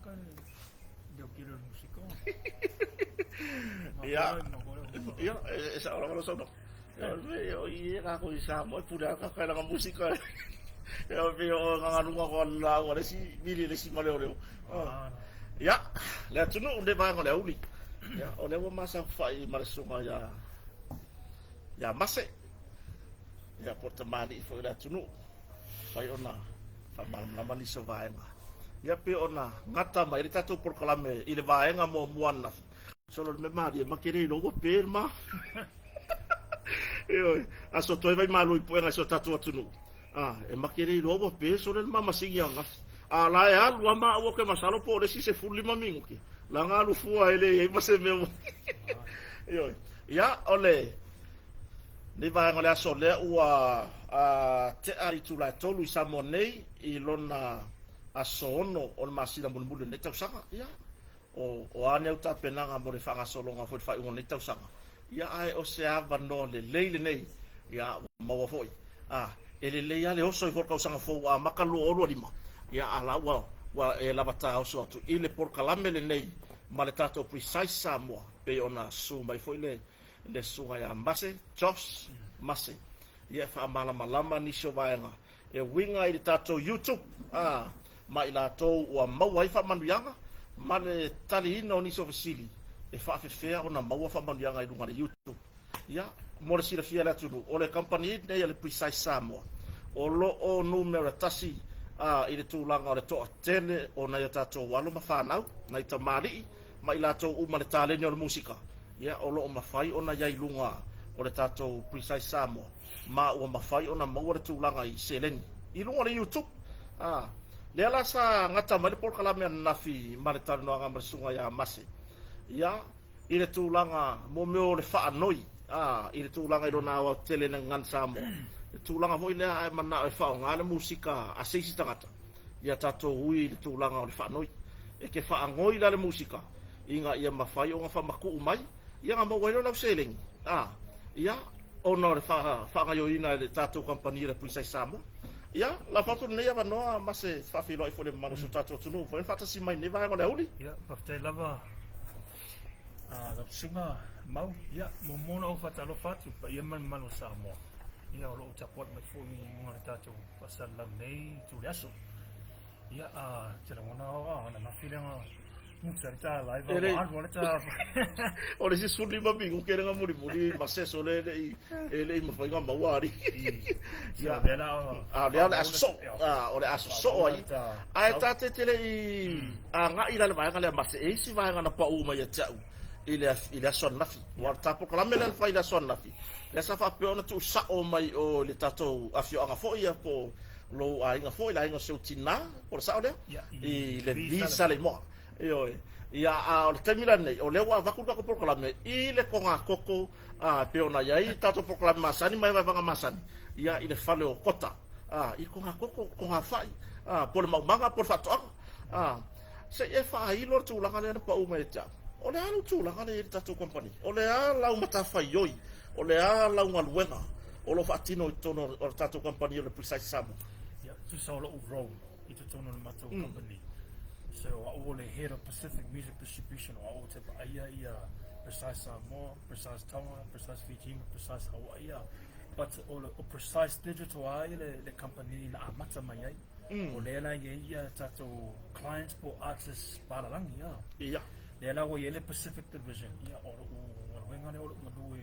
ka leo tele o le musika. Ia, ia, e sao lava lau saunoaga. Ia, o le mea, o i e kākou i Samoa, e pule lava kākou i lana musika. Ia, e pei o gagaluga ko lauga le isi vili le isi maleoleo. Ia, le atunuu lenei vaega o le auli. Ia, o lea ua masafa'i ma le susuga ia ia Mase. Ia, po o le tamalii foi o le atunuu. Fai ona faamalamalama nisi o vaega. Ia, pei ona gata mai le tatou polokalame i le vaega muamua ananafi. Solo le mea malie ma ke le iloa ua pe le ma. Ioe, aso toe vai malo i puega i so tatou atunuu. Ah, e make le iloa ua pe sole le ma masigi ananafi. A la e alu a maua ke masalo po o le isi 15 minuti. La nga alu fua e le i ai ma se mea ua. Ioe. Ia, o le nei vaega o le aso lea ua tea i itula e 3 i Samoa nei i lona aso 6 o le masina mulimuli o lenei tausaga. Ia, O, o a nei au tapenaga mo le faagasologa foi i le faaiuga o lenei tausaga? Ia, ae o se avanoa lelei lenei, ia, ua maua foi. A, e lelei lava le oso ifo o le tausaga fou ua amata le 2025, ia, a la ua, ua e lava ta oso atu i le polokalame lenei ma le tatou Precise Samoa, pei ona susu mai foi le, le susuga ia Mase, Josh Mase, ia e faamalamalama nisi o vaega e uiga i le tatou YouTube a ma i latou ua maua ai faamanuiaga ma le taliina o nisi o fesili e faafefea ona maua faamanuiaga i luga o le YouTube. Ia, mo le silafia e le atunuu, o le kamupani lenei a le Precise Samoa, o lo o numera tasi a i le tulaga o le toatele o nai o tatou alo ma fanau, nai tamalii ma i latou uma le taleni o le musika, ia, o lo o mafai ona i ai i luga o le tatou Precise Samoa. ma ua mafai ona maua le tulaga i seleni i luga o le YouTube. A, lea la sa gata mai le polokalame ananafi ma le talanoaga ma le susuga ia Mase, ia, i le tulaga mo mea o le faanoi, a, i le tulaga i lona aoaotetele i le Gagana Samoa, le tulaga foi lea a e manao e faaaoga le musika a se isi tagata, ia tatou ui i le tulaga o le faanoi. E te faanoi la le musika ina ia mafai ona faamatuu mai, ia ona maua ai lea o lau seleni, a, ia, ona o le faagaoioiina e le tatou kamupani o le Precise Samoa. Ia, lafo atu lenei avanoa ma se faafeiloai foi i le mamalu o si o tatou atunuu ua mafai ona faatasi mai i lenei vaega o le aoauli. Ia, faafetai lava lau susuga Mau. Ia, muamua ona ou faatalofa atu i le paia ma le mamalu o Samoa, ia, o lo o tapuai mai foi i luga o le tatou faasalalau nei itu le aso. Ia, a, te lagona a, ananafi lea Muta le ta live a alu le ta. O le isi 15 minute le nga mulimuli ma se so le le i e le i mafai ona maua ali. Ia lea la a lea le aso soo a o le aso soo ai. Ae ta te te le i agai la le vaega lea ma se e isi vaega na pau mai ia te au i le i le aso ananafi. Ua ta polokalame lea na fai i le aso ananafi. Lea sa faapea ona tuusao mai o le tatou afioaga foi ia po o lou aiga foi, le aiga o si ou tinā, po o le sao lea, i le V Saleimoa. Ioe. Ia, a o le taimi la lenei, o lea ua avatu le tatou polokalame i le togatoto a, e pei ona i ai le tatou polokalame masani ma vaevaega masani, ia, i le fale o Kota, a, i le togatoto, togafai, a, po o le maumaga po o le faatoaga. A, se i e faailo le tulaga lea na pau mai ia te au. O le a lau tulaga lea i le tatou kamupani? O le a lau matafaioi? O le a lau galuega o lo o faatino i totonu o le tatou kamupani o le Precise Samoa? Ia, tusa o lou role i totonu o le matou company. So, o au o le Head of Pacific Music Distribution, o au ou te vaaia ia Precise Samoa, Precise Tonga, Precise Fiji ma Precise Hawaii. Ia. But o le o Precise Digital lava ia le, le company na amata mai ai. O lea la e i ai ia tatou clients po o artists palalagi, ia. Ia. Lea la ua i ai le Pacific Division, ia o lou galuega lea o lou galue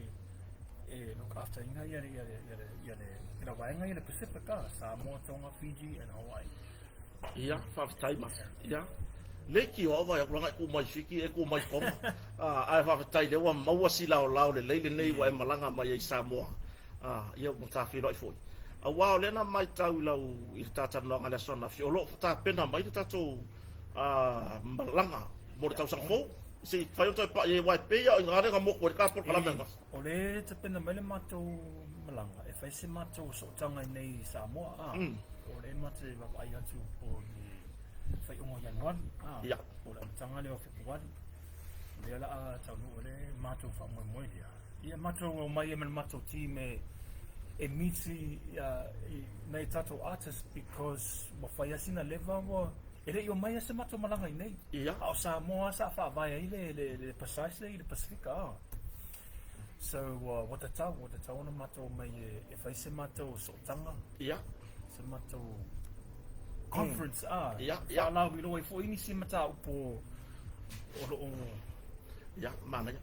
e look after ina ia le ia le ia le ia le ia le vaega ia le Pacific ah, Samoa, Tonga, Fiji and Hawaii. Ia, faafetai ma. Ia. Le ki o vai aku langa e ku mai Fiki e ku mai Tonga. Ah, ae faafetai lea ua maua si laolao lelei lenei ua e malaga mai ai i Samoa. Ah, ia ua tafeiloai foi. Aua o lea na matau i lau i le ta talanoaga i le aso ananafi, o lo o tapena mai le tatou ah, malaga mo le tausaga fou, se i fai ona toe pai ai, aua e pei lava o i ina lea na motu ai le ta polokalame ananafi. O lea e tapena mai le matou malaga e fai se matou sootaga i inei i Samoa, a, o lea matou te vaavaai atu po o le faaiuga o Ianuari, a, po o le amataga lea o Fepuari, o lea o le a taunuu ai le matou faamoemoe lea. Ia matou omai ai ma le matou team e e meet i nai tatou artists because ua fai lava sina leva ua. E le i omai lava se matou malaga i inei. Ia. A o Samoa lava sa faavae ai le, le, le Precise lea i le Pasifika, a. So, ua tatau, ua tatau ona matou omai e, e fai se matou sootaga. Ia. Se matou conference, a. Ia, ia. Faalauiloa ai foi nisi mataupu o, o lo o... Ia, manaia.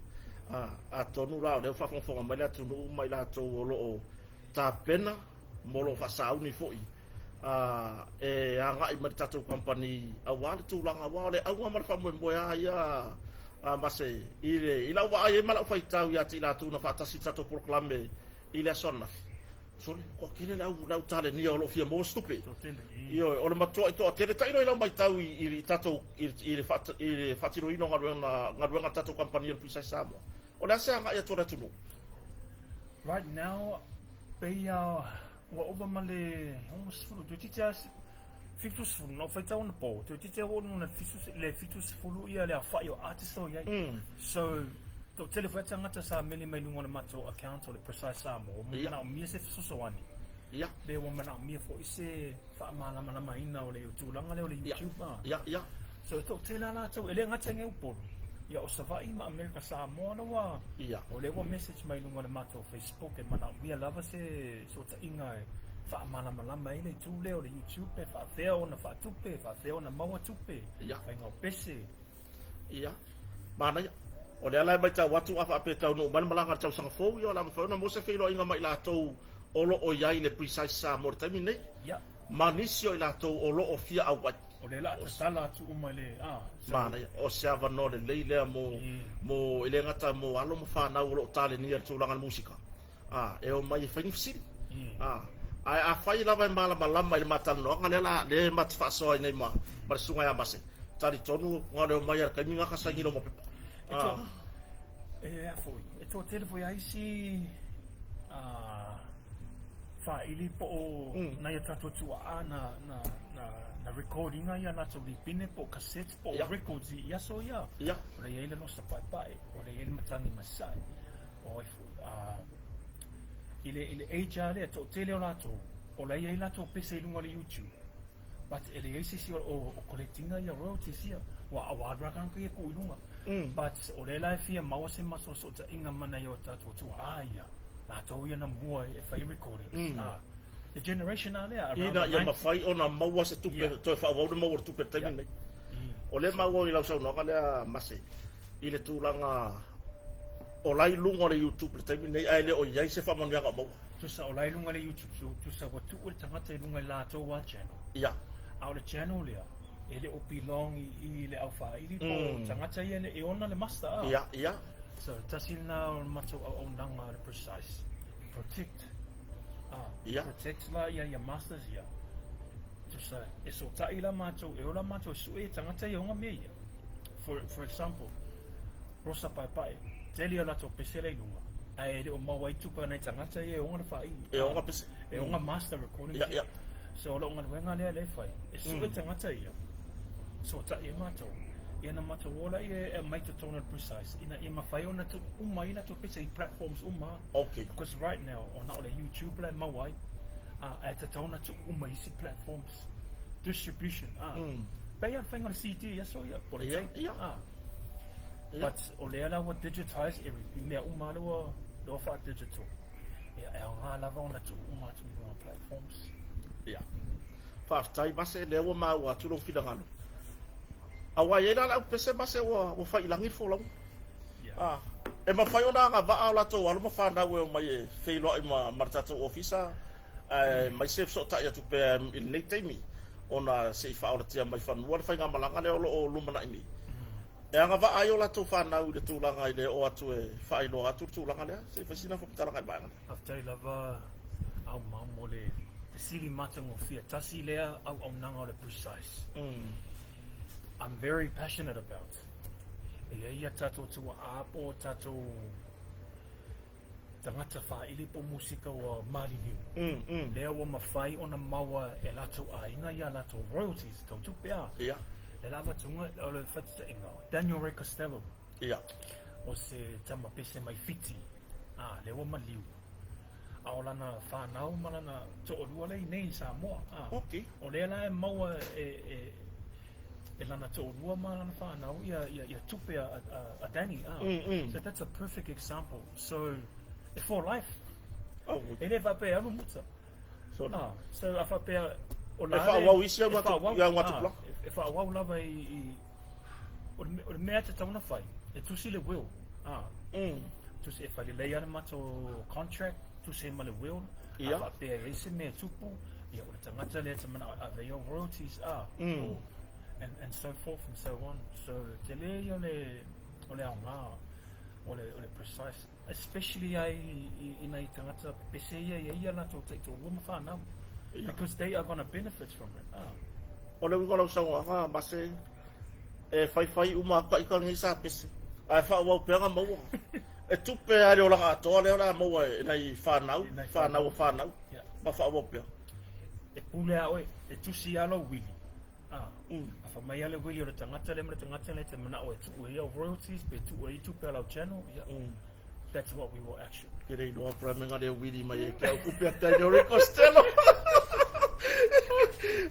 Atonu la o lea ua faafogafoga mai le atunuu ma i latou o lo o tapena mo lo o faasauni foi e agai mai le tatou kamupani aua le tulaga, aua o le auga ma le faamoemoe lava ia a Mase i le i lau vaai ai ma lau faitau ia te i latou na faatasi i le tatou polokalame i le aso ananafi. Sole, ua tele le au, le au talenia o lo o fia maua se tupe. Ioe, o le matuai toatele. Tailo i lau matau i, i, i tatou, i, i le, faat, i le faatinoina o galuega, galuega a le tatou kamupani o le Precise Samoa. O le a se agai atu a le atunuu? Right now, pei a ua ova ma le 60, toeitiiti lava 70, na ou faitau anapo, toeitiiti lava ua oo i le 70 ia le aofai o artists o i ai. So, toatele foi tagata sa meli mai luga o le matou account o le Precise Samoa, ua manaomia se fesoasoani. Pe ua manaomia foi se faamalamalamaina o le tulaga lea o le YouTube. So e toatele lava latou, e le gata i Upolu, ia o Savaii ma Amerika Samoa la ua, o lea ua message mai luga o le matou Facebook e manaomia lava se fesootaiga e faamalamalama ai le itu lea o le YouTube pe faapefea ona faatupe, faapefea ona maua tupe, faiga o pese. Ia, manaia. O lea la e matau atu a faapea e taunuu mai le malaga a le tausaga fou, ia o le a mafai ona maua se feiloaiga ma i latou o lo o i ai i le Precise Samoa i le taimi lenei, ma nisi o i latou o lo o fia auai. O lea la a tatala atu uma i le, a. Manaia. O se avanoa lelei lea mo, mo, e le gata mo alo ma fanau o lo o talenia i le tulaga o le musika, a, e omai e fai ni fesili. A, ae afai lava e malamalama i le ma talanoaga lea la, lea e ma te faasoa ai nei ma, ma le susuga ia Mase, talitonu na o le omai lava i le taimi lena ka saini loma pepa. E to, e a foi, e toatele foi a isi, a, faili po o nai a tatou tuaa na, na, na, na record ina ia latou lipine po o cassettes po o records i aso ia. O lea i ai le Losa Paepae, o lea i ai le Matagi Masae, o ai foi, a, i le, i le age lava lea, toatele o latou, o la e i ai latou pese i luga o le YouTube. But e leai se isi o, o, o collect ina ia royalties ia. Ua, ua alu lava tagata ia tuu i luga. But o lea la e fia maua se matou fesootaiga ma nai o tatou tuaa ia, latou ia na mua e fai recordings. Ah, the generation lava lea, around Ina ia mafai ona maua se tupe, toe faaauau le maua o le tupe i le taimi lenei. O lea e maua i lau saunoaga lea Mase, i le tulaga o la i luga o le YouTube i le taimi lenei ae le o i ai se faamanuiaga o maua. Tusa o la i luga o le YouTube, so tusa ua tuu le tagata i luga i latou lava channel. A o le channel lea, e le o belong i i le aufaili po o tagata ia e ona le master a. So tasi lena o le matou auaunaga le precise, protect a, protect la ia ia masters ia. Tusa e sotai la matou, e ola matou e sue i tagata ia ona mea ia. For, for example, Rosa Paepae, tele o latou pese la i luga, ae e le o maua ai tupe a nai tagata ia e ona le faili. E ona pese. E ona master recording. So o lou galuega lea lea e fai, e sue tagata ia, sotai e matou, ia na matou o laia e aumai totonu o le Precise, ina ia mafai ona tuu uma ai latou pese i platforms uma. Because right now, ona o le YouTube la e maua ai, ae tatau ona tuu uma i isi platforms. Distribution, a. Pei lava le faiga o le CD i aso ia, po o le tape, a. But o lea la ua digitize everything, mea uma lea ua, lea ua faa-digital. Ia, e aoga lava ona tuu uma atu i luga o platforms. Ia. Faafetai Mase, lea ua maua atu lou finagalo. Aua e i ai la lau pese Mase ua, ua fai i lagi le folauga. Ah, e mafai ona agavaa o latou alo ma fanau e omai e feiloai ma, ma le tatou ofisa, aemaise fesootai atu pea i lenei taimi ona se i faaolatia mai fanua le faigamalaga lea o lo o lumanai nei. E agavaa ai o latou fanau i le tulaga i le oo atu e faailoa atu le tulaga lea. Se i fai sina faamatalaga i le vaega lea. Faafetai lava Aumau mo le fesili matagofie. Tasi lea auaunaga o le Precise. I'm very passionate about. E i ai a tatou tuaa po o tatou tagata faili po o musika ua maliliu. Lea ua mafai ona maua e latou aiga ia latou royalties, tau tupe a. Le la avatuga o le faitaitaiga, Daniel Ray Costello. O se tama pese mai Fiti, a, lea ua maliu. A o lana fanau ma lana toalua lea i inei i Samoa. A, o lea la e maua e, e, e lana toʻalua ma lana fanau ia ia ia tupe a a a Danny ah. So that's a perfect example. So e for life. Oh. E le faapea e alu muta. So, ah, so a faapea o la e faaauau isi au atu ia atu pula. E faaauau lava i i o le mea e tatau ona fai, e tusi le will. Ah. Tusi e fai lelei ana matou contract, tusi ai ma le will, a faapea e i ai se mea e tupu, ia o le tagata lea e te manao e ave ai au royalties, ah, or, and so forth and so on. So, tele ia o le, o le aoga, o le, o le precise, especially ai i, i nai tagata pepese ia e i ai ia latou taitoalua ma fanau, because they are gonna benefit from it. Ah. O le uiga o lau saunoaga, Mase, E whaiwhai uma atu ai ka lenei sa pese, ae faaauau pea na maua. E tupe lava i le olaga atoa lea o le a maua e nai fanau, fanau a fanau, ma faaauau pea. E pule a oe, e tusi a lou wili. A, a fai mai a le wili o le tagata lea ma le tagata lea e te manao e tuu ai au royalties pe tuu ai tupe a lau channel, ia, that's what we will action. Ke rei loa pra me ngare wili mai e ke au kupe a Daniel Rick Costello.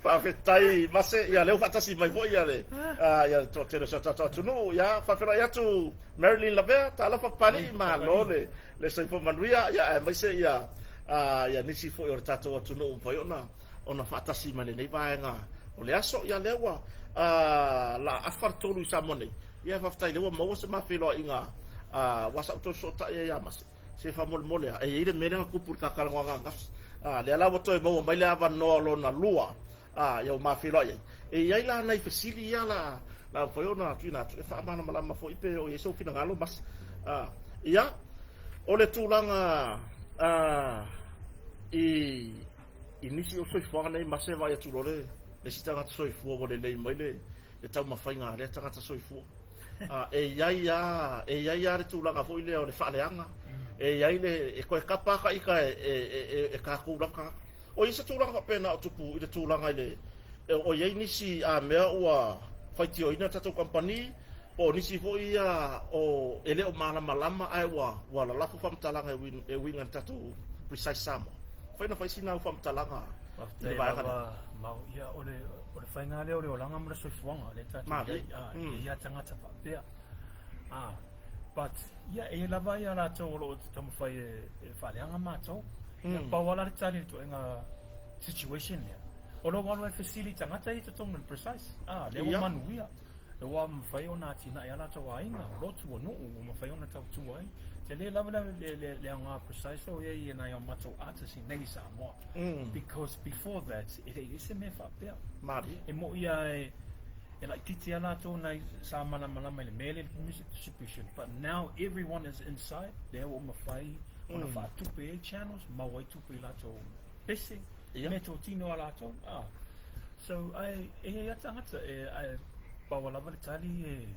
Faafetai Mase, ia lea ua faatasi mai foi ia le ia le toatele o si o tatou atunuu. Ia faafeiloai atu Marilyn Lavea, talofa Papalii, malo le le soifua manuia, ia aemaise ia ia nisi foi o le tatou atunuu ua mafai ona ona faatasi mai lenei vaega o le aso. Ia lea ua la afa le 3 i Samoa nei. Ia faafetai lea ua maua se ma feiloaiga aua sa ou toe fesootai ai ia Mase. Se faamolemole lava, e i ai le mea lea na tupu i le ta talanoaga ananafi. Lea la ua toe maua mai le avanoa lona lua, ia ua ma feiloai ai. E i ai la nai fesili ia la la mafai ona tuuina atu e faamalamalama foi pe o i ai sou finagalo Mase. Ia, o le tulaga i i nisi o soifuaga nei Mase e vaai atu loa le isi tagata soifua ua lelei mai le le taumafaiga a lea tagata soifua. E i ai lava, e i ai lava le tulaga foi lea o le faaleaga, e i ai le, e toe kapa lava ta ita e, e tatou lava tagata. O i ai se tulaga faapena o tupu i le tulaga i le, o i ai nisi mea ua faitioina le tatou kamupani, po o nisi foi ia o, e le o malamalama ae ua, ua lalafo faamatalaga e uiga i le tatou Precise Samoa. Mafai ona fai sina au faamatalaga i le Faafetai vaega lea? lava Mau. Ia, o le, o le faiga lea o le olaga ma le soifuaga lea tatou i ai, a, e i ai lava tagata faapea. A, but, ia, e i ai lava ia latou o lo o taumafai e, e faaleaga matou. Ia, pau lava la le tali i le ituaiga situation lea, o lou alu lava e fesili i tagata ia i totonu o le Precise, a, lea ua manuia. Ua mafai ona atinae a latou aiga, lotu, o nuu, ua mafai ona tautua ai. Tele lava le, le, le aoga precise o iai e nai o matou artists i nei i Samoa. Because before that, e le i ai se mea faapea. Malie. E moʻi a e, e laitiiti a latou nai sa malamalama i le mea lea i le music distribution. But now everyone is inside, lea ua mafai ona faatupe ai channels, maua ai tupe i latou pese, meatotino a latou. So, ae, e i ai a tagata, e, ae paua lava le tali e...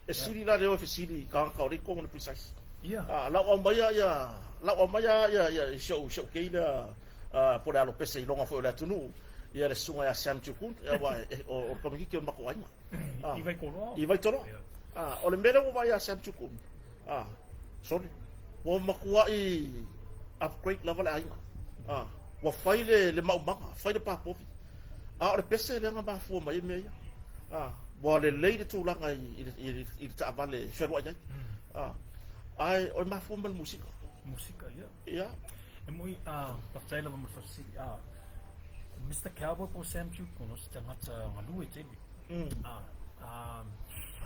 E sili la le o e fesili i tagata o lea i totonu o le Precise. Ia. Lau aumaia ia, lau aumaia ia, ia, i si ou, si ou kei lea, po o le alo pese iloga foi o le atunuu, ia le susuga ia Sam Tukun, ia aua e, o, o le tamaitiiti o le matou aiga. I Vaitoloa? I Vaitoloa. O le mea lea ua vaai ia Sam Tukun, sole, ua matuai upgrade lava le aiga. Ua fai le, le maumaga, fai le papovi. A o le pese lea na mafua mai ai mea ia. Ua lelei le tulaga i, i, i, i le taavale e fealuai ai. Ae o le mafua mai le musika. Musika, ia. Ia. E moi, faafetai lava mo le faafesili. Mister Cowboy po o Sam Tukun, o se tagata galue tele.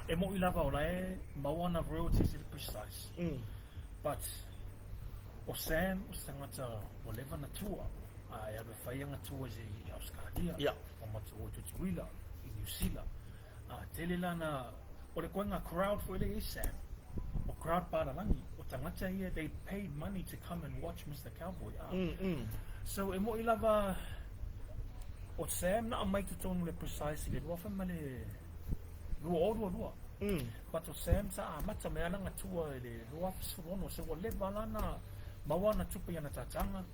E moi lava o la e maua ana royalties i le Precise. But o Sam o se tagata ua leva na tour, a e alu e fai ana tours i Australia, o matou o i Tutuila, i Niu Sila. Tele lana, o le koenga crowd foi lea i ai Sam, o crowd palalagi, o tagata ia they pay money to come and watch Mister Cowboy. So e moi lava o Sam na aumai totonu le Precise i le 2022. But o Sam sa amata mai lana tour i le 2016, so ua leva lana maua ana tupe i ana tataga.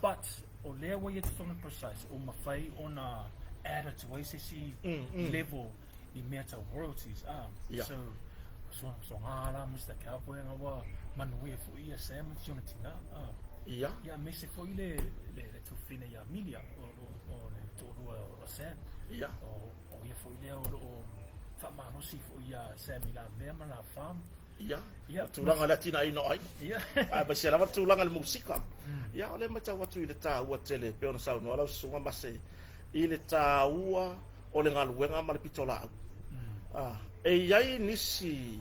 But o lea ua ia totonu le Precise, ua mafai ona add atu ai se isi level i mea tau royalties. So, so, soga la Mister Cowboy anga ua manuia foi ia Sam ma si ona tina. Ia, aemaise foi le, le, le tuafafine ia Amelia, o, o, o le toalua o Sam. Ia. O, o ia foi lea o lo o faamalosi foi iā Sammy Lamea ma la farm. Ia, Ia, tulaga le atinaeina o aiga. Ia. Aemaise lava le tulaga i le musika. Ia, o lea e matau atu i le taua tele e pei ona saunoa lau susuga Mase i le taua o le galuega ma le pitolaau. Ah, e i ai nisi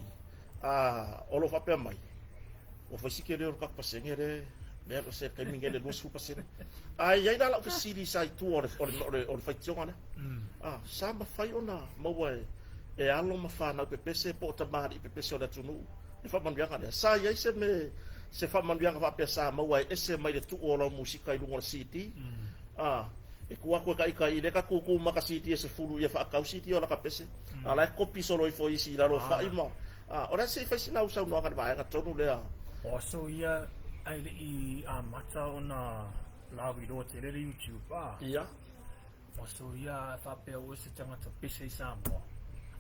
ah, o lo o faapea mai, ua fai si tele o le tatou pasene le mea o se taimi nei le 20%. Ae i ai la lau fesili sa i tua o le, o le, o le, o le faitioga lea. Ah, sa mafai ona maua e, e alo ma fanau pepese po o tamalii pepese o le atunuu le faamanuiaga lea. Sa i ai se me, se faamanuiaga faapea sa maua e ese mai le tuu o lau musika i luga o le CD? Ah, e tuu atu e ka ita i lea ka tutu ma ka CD e 10 ia faatau CD o la ka pese. A la e kopi solo ifo isi i lalo o fai ma ah, o le a se i fai sina au saunoaga i le vaega tonu lea. O aso ia ae le i amata ona lauiloa tele le YouTube a. Ia. O aso ia a faapea oe se tagata pese i Samoa,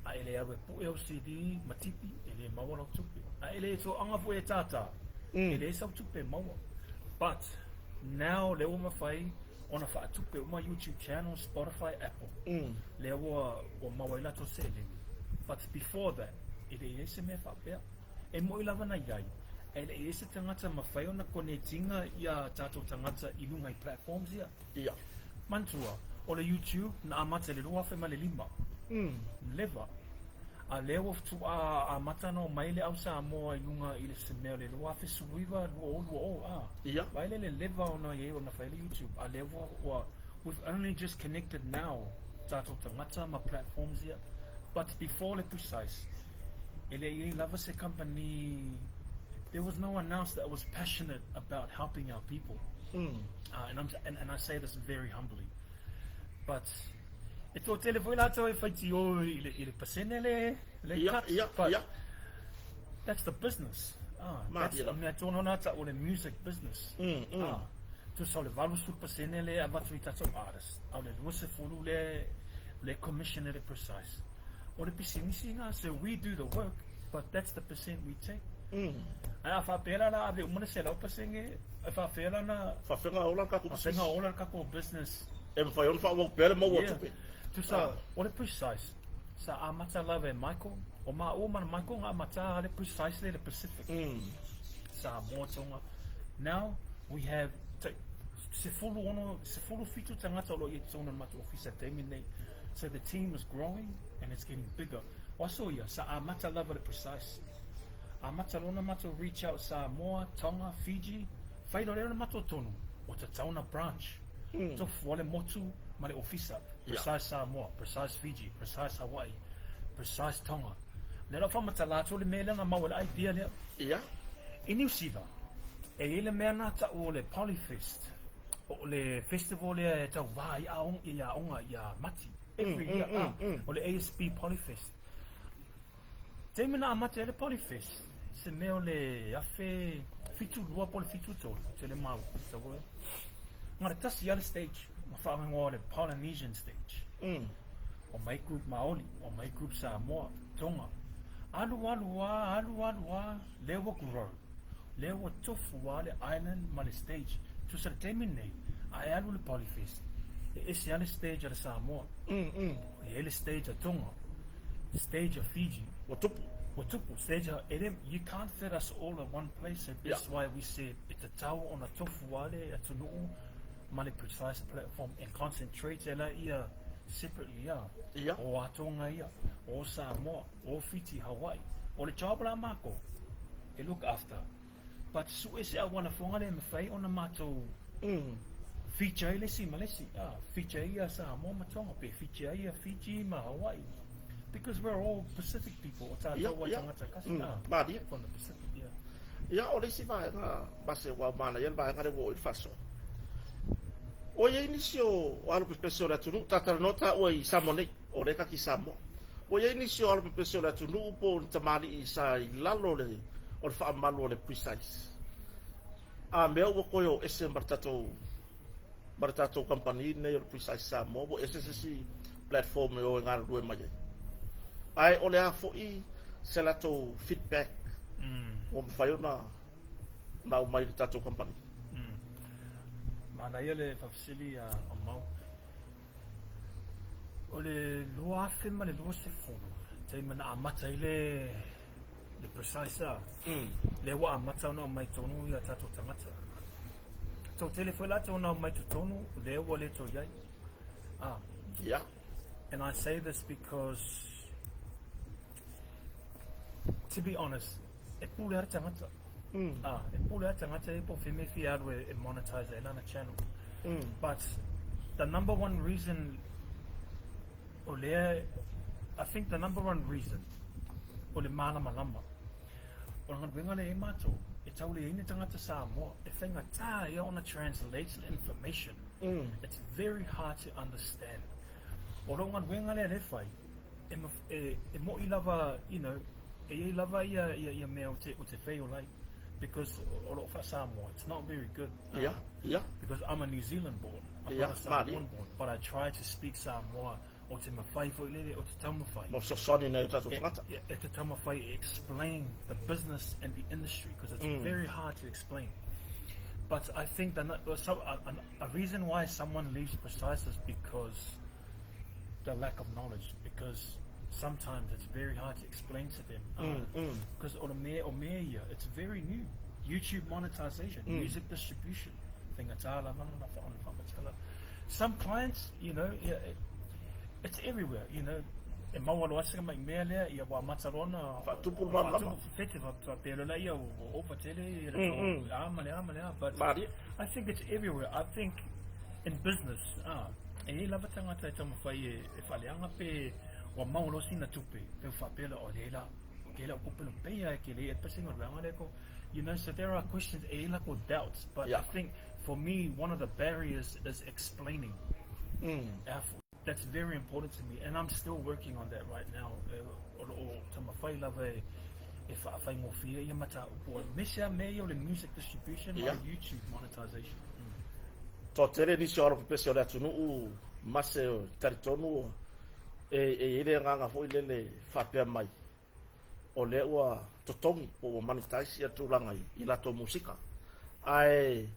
a e le alu e pue au CD ma tipi, e le maua lau tupe. A e le toaga foi e tātā, e leai sau tupe e maua. But, now lea ua mafai ona faatupe uma YouTube channel, Spotify, Apple. Lea ua, ua maua ai latou seleni. But before that, e le i ai se mea faapea. E moi lava na i ai, e le i ai se tagata mafai ona konetiga ia tatou tagata i luga i platforms ia. Ia. Manatua, o le YouTube na amata i le 2005. Leva. A lea ua faatoa amata ona omai le au Samoa i luga i le se mea o le 2019, 2020, a. Ia. Vaai lea le leva ona i ai ona fai le YouTube, a lea ua, ua, we've only just connected now tatou tagata ma platforms ia. But before le precise, e le i ai lava se company, there was no one else that was passionate about helping our people. And, I'm, and, and I say this very humbly. But e toatele foi latou e faitio i le, i le pasene le, le Ia, cut, ia, but ia. that's the business. Ah, that's Maria. mea tonu na ta o le music business. Ah, tusa o le 80% le avatu i tatou artist, a o le 20 le, le commission e le precise. O le pisinisi na, so we do the work, but that's the percent we take. Ae a faapea la la ave uma le 100%, e faapea la na Faafega ola le tatou faafega pisinisi. ola le tatou business. E mafai ona faaauau pea le maua o Yeah. tupe. Tusa, o le precise, sa amata lava e Michael, o maua ma le Michael nga amata le precise le le Pacific. Samoa Tonga. Now, we have ta, 16, 17 tagata o lo o i ai totonu o le matou ofisa i le taimi lenei. So the team is growing and it's getting bigger. O aso ia, sa amata lava le precise. Amata loa ona matou reach out Samoa, Tonga, Fiji, fai loa lea o le matou tonu, ua tatau ona branch. Tofu lava le motu ma le ofisa, Precise Samoa, Precise Fiji, Precise Hawaii, Precise Tonga. Lea la ua faamatala atu le mea lea na maua i le idea lea. Ia. I Niu Sila, e i ai le mea na tau o le Polyfest, o le festival lea e tauva ai i aoga ia Mati, every year, ah, o le ASB Polyfest. Taimi na amata ai le Polyfest, se mea o le 1072 po o le 73, tele mau, tau e. Na o le tasi lava le stage, na faaigoa o le Polynesian stage. Omai group Maoli, omai group Samoa, Tonga. Alu alu a, alu alu a, lea ua grow. Lea ua tofu lava le island ma le stage. Tusa le taimi lenei, a e alu i le Polyfest, e ese lava le stage a le Samoa. E i ai le stage a Tonga, stage a Fiji. Ua tupu. Ua tupu, stage a, e le, you can't fit us all in one place, so that's why we said e tatau ona tofu lava le atunuu ma le precise platform and concentrate ela ia separately a. Ia. O a Tonga ia, o Samoa, o Fiti, Hawaii. O le job la makou, e look after. But sue se auala foga lea e mafai ona matou feature ai le isi ma le isi. Ah, feature ai ia Samoa ma Tonga, pe feature ai ia Fiji ma Hawaii. Because we're all Pacific people, o tatou a tagata kasi, ah, Malie. from the Pacific, yeah. Ia, o le isi vaega, Mase, ua manaia le vaega lea ua oo i le faasoa. Ua i ai nisi o alo pepese o le atunuu, ta talanoa taua i Samoa nei, o lea e kaki i Samoa. Ua i ai nisi o alo pepese o le atunuu po o ni tamalii sa i lalo o le, o le faamalu o le Precise. A mea ua toe o ese ma le tatou, ma le tatou kamupani lenei o le Precise Samoa, ua ese se isi platform e o e galulue mai ai. Ae o le a foi se latou feedback ua mafai ona na aumai i le tatou kamupani? Manaia le faafesili a Mau. O le 2020, taimi na amata ai le le precise a. Lea ua amata ona aumai tonu ia tatou tagata. Toatele foi latou na aumai totonu, lea ua le toe i ai. Ah. And I say this because, to be honest, e pule lava le tagata. Ah, e pule lava le tagata ia po o fea mea e fia alu e monetize ai lana channel. But the number one reason o lea, I think the number one reason, o le mālamalama. O le galuega lea e i ai matou, e tau leai ni tagata Samoa e faigata ia ona translate le information. It's very hard to understand. O lou galuega lea lea e fai, e, e, e mo'i lava, you know, e i ai lava ia, ia, ia mea o te, o te fail ai. Because o lou faa-Samoa, it's not very good. Because I'm a New Zealand born, I'm not a Samoan born, but I try to speak Samoa o te mawhai foi lele, o te taumawhai. Mo fesoasoani nei o tatou tagata. E, e te taumawhai e explain the business and the industry, because it's very hard to explain. But I think that so, a reason why someone leaves Precise is because the lack of knowledge, because sometimes it's very hard to explain to them. Because o le mea, o mea ia, it's very new. YouTube monetization, music distribution, faigata lava ona faamatala. Some clients, you know, yeah, it's everywhere, you know. E maua loa se mai mea lea, ia ua amata loa ona Faatupu le malamalama. Faatupu, fete, faapea loa lea, ua ova tele, ia le a ma le a ma le a, but Malie. I think it's everywhere. I think in business, ah, e i ai lava tagata e taumafai e faaleaga pe ua maua loa sina tupe, pe ua faapea loa, oh, leai la, ke lau kupe lo peia e ke le e pese galuega lea ko, you know, so there are questions, e i ai lakou doubts, but I think for me, one of the barriers is explaining. That's very important to me, and I'm still working on that right now. O loo taumafai lava e e faafaigofie ia mataupu, aemaise lava mea ia o le music distribution ma le YouTube monetization. Toatele nisi o alo pepese o le atunuu ma se talitonu e i ai le agaga foi lele faapea mai o lea ua totogi po ua monetize ia tulaga i latou musika ae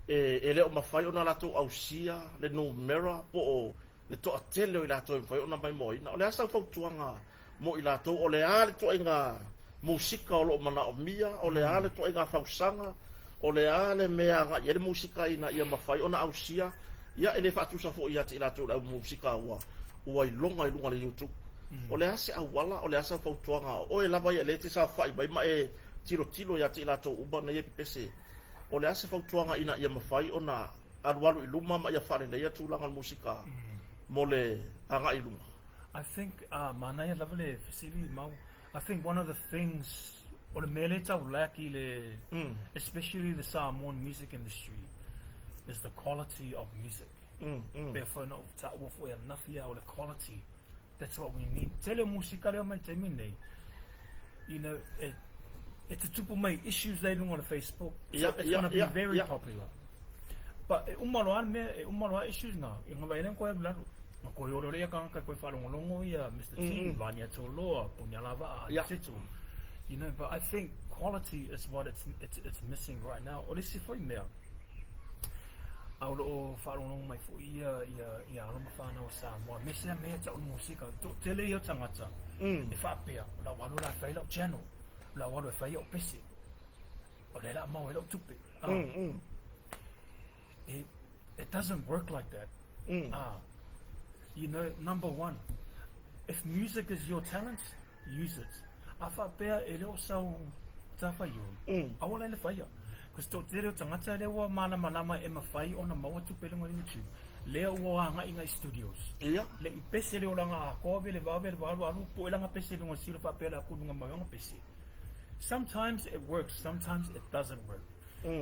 e le o mafai ona latou ausia le numera po o le toatele o i latou e mafai ona maimoaina. O le a sau fautuaga mo i latou? O le a le ituaiga musika o lo o manaomia? O le a le ituaiga fausaga? O le a le mea agai i ai le musika ina ia mafai ona ausia? Ia, e le faatusa foi ia te i latou i le au musika ua iloga i luga o le YouTube. O le a se auala? O le a sau fautuaga? O oe lava ia lea e te saofai mai ma e tilotilo ia te i latou uma nei e pepese. O le a se fautuaga ina ia mafai ona alualu i luma ma ia faaleleia tulaga o le musika mo le agai i luma? I think manaia lava le fesili mau. I think one of the things o le mea lea e tau lack i le especially the Samoan music industry is the quality of music. Pea foi na ou taua foi ananafi ia o le quality. That's what we need. Tele o musika lea mai taimi nei, you know, e, e tutupu mai issues lea i luga o le Facebook. So it's gonna be very popular. But e uma loa le mea, e uma loa issues na, i ngā wai koe alu lalo. Ma koe ore ore ia kangaka koe whaalongolongo ia Mr. T, Vania Toloa, Punia Lava'a, etc. You know, but I think quality is what it's missing right now. O le isi foi mea, a o loo faalogologo mai foi ia ia ia alo ma whanau o Samoa, me sea mea tau le musika, toatele ia o tagata, e faapea, o lau alu la e fai lau channel, o lau alu e fai au pese, o lea la maua ai lau tupe. It doesn't work like that. You know, number one, if music is your talent, use it. A faapea e le o sau matafaioi, aua la e le faia. Cause toatele o tagata lea ua malamalama e mafai ona maua tupe i luga o le YouTube, lea ua agai ngai studios. Le i pese le olaga atoa vele vave le alu alu poe lana pese i luga o le silo faapea le a kuluga mai ona pese. Sometimes it works, sometimes it doesn't work.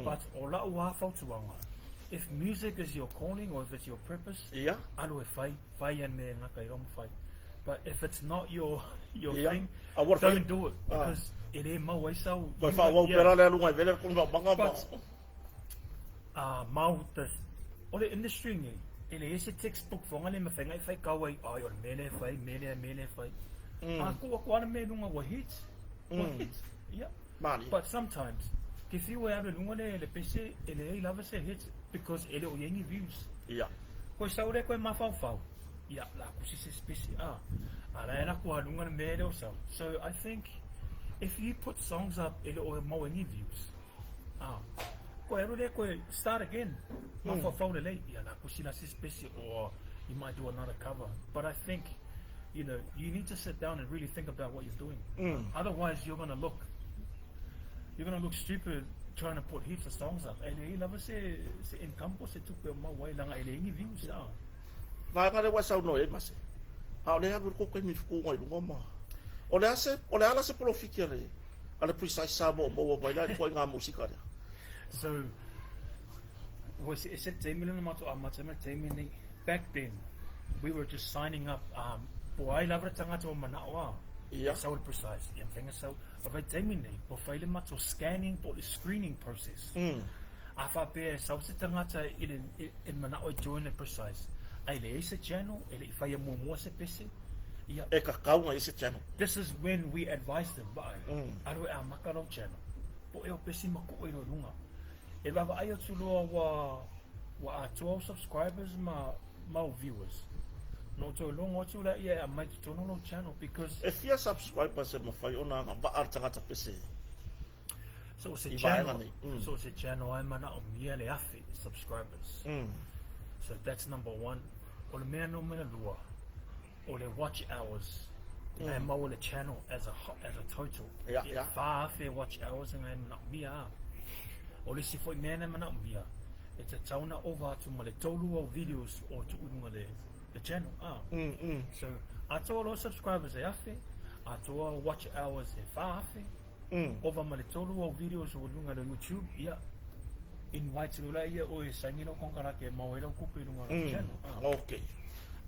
But o lau lava fautuaga, if music is your calling or if it's your purpose, alu e fai, fai ia mea e gata i lou mafai. But if it's not your your thing, don't do it because e le mau ai sau. Toe faaauau pea la le aluga i vele le kona maumaga ma. But mau the o le industry nei, e leai se textbook foga le mafai ona e faitau ai, ai o le mea lea e fai, mea lea, mea lea e fai. A tuu atu lava le mea i luga ua hit, ua hit. Ia. Malie. But sometimes, ke fiu e alu i luga le pese, e leai lava se hit because e le o i ai ni views. Ia. Koe sau lea koe mafaufau. Ia, la kusi se isi pese, a. A la e alu atu lava i luga le mea lea o sau. So I think if you put songs up e le o maua ai ni views, a, koe alu lea koe start again, mafaufau lelei, ia la kusi la se isi pese or you might do another cover. But I think, you know, you need to sit down and really think about what you're doing. Otherwise you're gonna look, you're gonna look stupid trying to put heaps of songs up. E leai lava se, se income po o se tupe o maua ai leaga e leai ni views, a. Vaega lea ua e saunoa i ai Mase, a o lea e alu i le kou taimi fukuga i luga ma. O le a se, o le a la se polofiki a le, a le Precise Samoa o maua mai la i le ituaiga musika lea? So, ua eseese le taimi lea na matou amata ai ma le taimi lenei. Back then, we were just signing up, um, po o ai lava le tagata ua manao a, Ia. e sau le Precise, ia mafai ona sau. O le vaitaimi lenei, ua fai le matou scanning po o le screening process. A faapea e sau se tagata i le, i le manao e join le Precise, a e leai se channel, e le i faia muamua se pese, ia. E kakau ngai se channel. This is when we advise them, vaai, alu e amata lau channel, po ea o pesi ma koo i lou luga. E vaavaai atu loa ua, ua atoa au subscribers ma, ma au viewers, ona ou toe logo atu laia e aumai i totonu o lou channel because. E fia subscribers e mawhai ona agavaa le tagata pese? So o se I vaega channel, nei. Mm. so o se channel ai manaomia le 1000 subscribers. So that's number one. O le mea numera lua, o le watch hours. Ngai maua le channel as a, as a total. Ia, E ia. 4000 watch hours ngai manaomia a. O le isi foi mea ngai manaomia, e tatau ona ova atu ma le tolu au videos o tuu i luga le, le channel a. So, atoa loa subscribers e 1000, atoa watch hours e 4000, Ova ma le tolu au videos ua luga le YouTube, ia, invite loa laia oe e saini lau konekarate e maua ai lau tupe i luga o lau channel. Ah. Ok.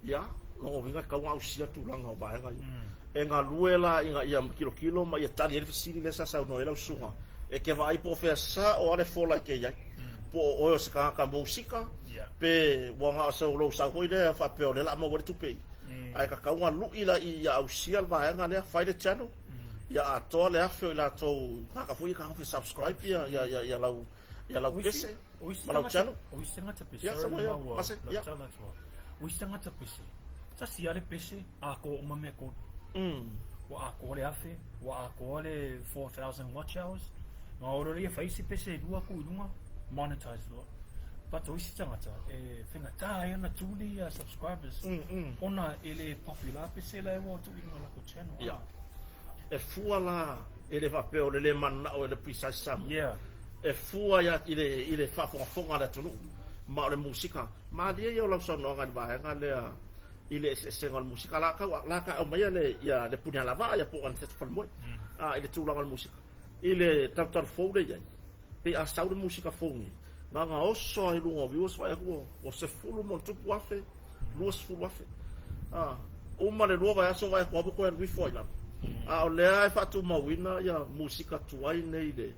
Ia, lona uiga e tatau ona ausia tulaga o vaega ia. E galue la ina ia tilotilo ma ia tali ai le fesili lea sa saunoa ai lau susuga, e te vaai po o fea sao a le fola e te i ai. Po o oe o se tagata musika, pe ua na o se lou sau foi lea faapea o lea o le a maua ai le tupe i. Ae tatau ona lui la ia ausia le vaega lea, fai le channel, Ia atoa le afe o i latou tagata foi ia ka subscribe ia ia ia ia lau ia lau pese ma lau channel. O isi tagata pese. Ia Sorry ia maua mase lau ia. tala atu a. O isi tagata pese. Tasi a le pese atoa uma mea e tolu. Ua atoa le 1000, ua atoa le 4000 watch hours. Na ora ia fai isi pese e lua atu i luga, monetize loa. But o isi tagata e faigata ai ona tuli ia subscribers ona e le popular pese la e ua tuu i luga o latou channel. Ia. E fua la, e le faapea o le le mananao e le Precise Samoa. Yeah. E fua ia i le, i le faafogafoga a le atunuu, ma o le musika. Malie ia o lau saunoaga i le vaega lea i le eseesega o le musika. La kau, la ka aumaia le, ia le Punialavaa ia po o Aniceta Falemoe, a, i le tulaga o le musika. I le talutalu fou lea i ai, pei a sau le musika fou nei, na ona oso lava i luga o viewers vaai atu ua, ua sefulu ma ona tupu afe, 20 afe. A, uma le lua vaiaso vaai atu lava ua toe alu ifo lava i lalo. A o lea e faatumauina ia musika tuai nei i le,